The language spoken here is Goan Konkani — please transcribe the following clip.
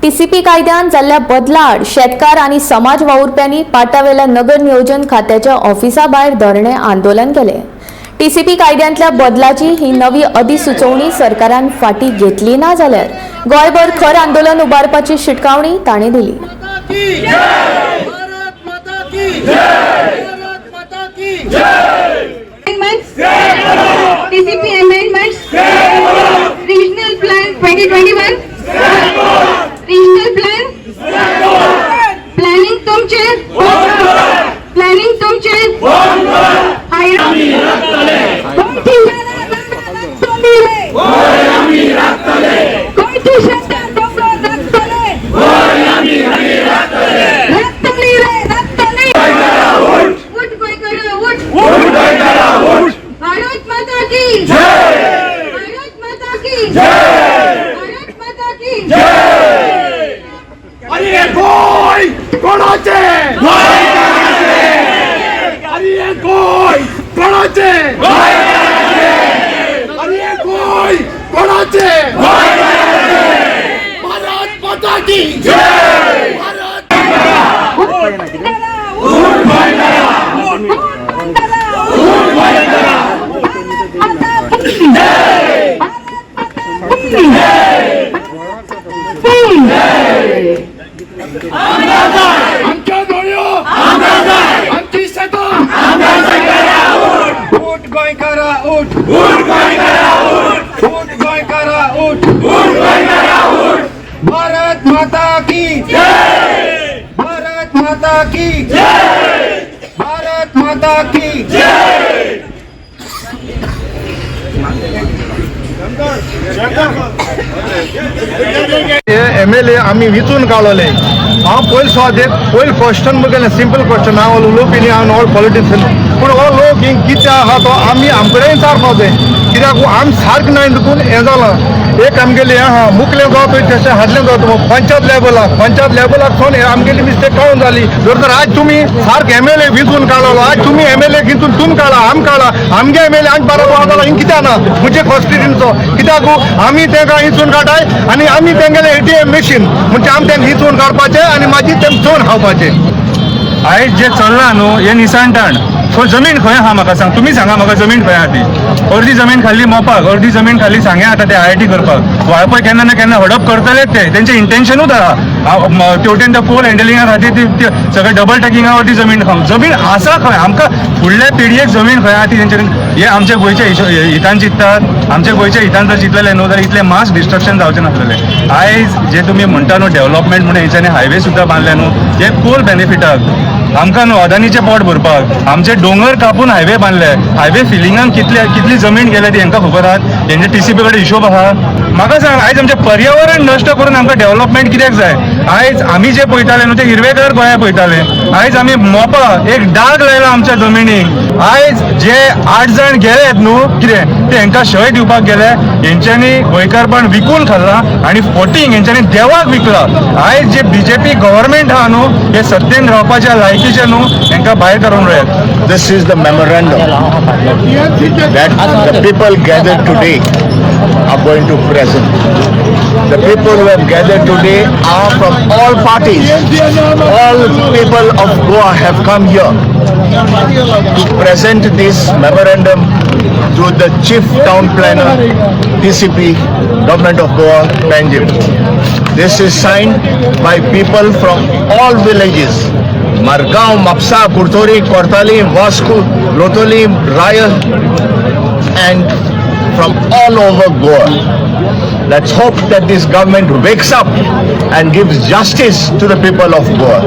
टीसीपी कायद्यान जाल्ल्या बदला आड शेतकार आनी समाज वावुरप्यांनी पाटावेल्या नगर नियोजन खात्याच्या ऑफिसा भायर धरणे आंदोलन केले. टीसीपी कायद्यांतल्या बदलाची ही नवी अधिसुचोवणी सरकारान फाटी घेतली ना जाल्यार गोंयभर खर आंदोलन उबारपाची शिटकावणी तांणी दिली. माता की जय! भारत माता की जय! भारत माता की जय! Amendments. TCP amendments. Regional Plan 2021. Regional Plan. Planning तुमचे. Planning तुमचे. गोंयची राखतली रे. गोंयची शेतां दोंगर राखतले. राखतली रे, राखतली. उठ गोंयकारा, उठ. भारत माता की जय! भारत माता की जय! भारत माता की जय! अरे गोय कोणाचे? अरे गोय कोणाचे? अरे गोय कोणाचे? भारत माता की जय! भारत उठ गोंयकारा, उठ! भारत माता की जय! भारत माता की जय! भारत माता की जय! आमच्या दोयो, आमची शेतां. उठ गोंयकारा उठ, उठ गोंयकारा उठ, भारत माता की जय! भारत माता की जय! भारत माता की जय! एमएलए आमी विचून काडलोले. हांव पयले सुवातेर पयले क्वेश्चन मुगेलें सिंपल क्वेश्चन. हांव उलोवपी न्ही, हांव नॉट पॉलिटिशियन, पूण हो लोक हिंग कितें आहा तो आमी आमकडेन विचारपा जाय. कित्याक आमी सारकें नाय देखून हें जालां. एक आमगेलें हें आहा, मुखलें जावं तशें हाडलें जाता पंचायत लेवलाक. पंचायत लेवलाक सावन आमगेली मिस्टेक काडून जाली. जर तर आज तुमी सारके एमएलए विंचून काडलो, आज तुमी एमएलए हितून तुमी काडला, आमी काडला, आमगे एमएलए आमचे बरोबर आहा जाल्यार हिंग कित्याक ना म्हणजे कॉन्स्टिट्युन्सीचो? कित्याक आमी तांकां हिंचून काडटाय आनी आमी तेंगेले एटीएम मशीन, म्हणजे आमी तांकां हिंचून काडपाचें आनी मागीर तेम चोवन खावपाचें. आयज जे चल्लां न्हू हे निसणटाण खंय जमीन खंय आहा म्हाका सांग, तुमी सांगा म्हाका, जमीन खंय आहा ती? अर्दी जमीन खाल्ली मोपाक, अर्दी जमीन खाल्ली सांग्या. आतां ते आयआयटी करपाक वाळपय केन्ना ना केन्ना हडप करतलेच ते, तेंचें इंटेन्शनूच आहा. तेवटेन त्या कोल हँडलिंगा खातीर ती सगळे डबल ट्रॅकिंगा वरती जमीन खावंक. जमीन आसा खंय आमकां? फुडल्या पिळगेक जमीन खंय आहा ती तेंच्यानी? हे आमच्या गोंयच्या हितान चिंततात? आमच्या गोंयच्या हितान जर चिंतलेले न्हू जाल्यार इतलें मास डिस्ट्रक्शन जावचें नासलेलें. आयज जे तुमी म्हणटा न्हू डेव्हलपमेंट म्हणून हेंच्यांनी हायवे सुद्दां बांदले न्हू, हे कोल बेनिफिटाक आमकां न्हू, अदानीचें पोट भरपाक आमचे दोंगर कापून हायवे बांदले. हायवे फिलिंगान कितले कितली जमीन गेल्या ती हेंकां खबर आहात? हेंचे टीसीपी कडेन हिशोब आहा? म्हाका सांग, आयज आमचें पर्यावरण नश्ट करून आमकां डेव्हलपमेंट कित्याक जाय? आयज आमी जे पळयताले न्हू ते हिरवेगार गोंया पळयताले. आयज आमी मोपा एक डाग लायला आमच्या जमिनीक. आयज जे आठ जाण गेलेत न्हू, कितें ते हेंकां शय दिवपाक गेले? हेंच्यांनी गोंयकारपण विकून खाल्लां आनी फोटींग हेंच्यांनी देवाक विकला. आयज जे बीजेपी गव्हर्मेंट आहा न्हू, हे सत्तेन रावपाच्या लायकीचे न्हू. हेंकां भायर करून उडयात. This is the memorandum that the people gathered today are going to present. The people who have gathered today are from all parties. All people of Goa have come here to present this memorandum to the Chief Town Planner, TCP, Government of Goa, Panjim. This is signed by people from all villages. Margao, Mapsa, Curtorim, Cortalim, Vasco, Loutolim, Raya, and from all over Goa. Let's hope that this government wakes up and gives justice to the people of Goa.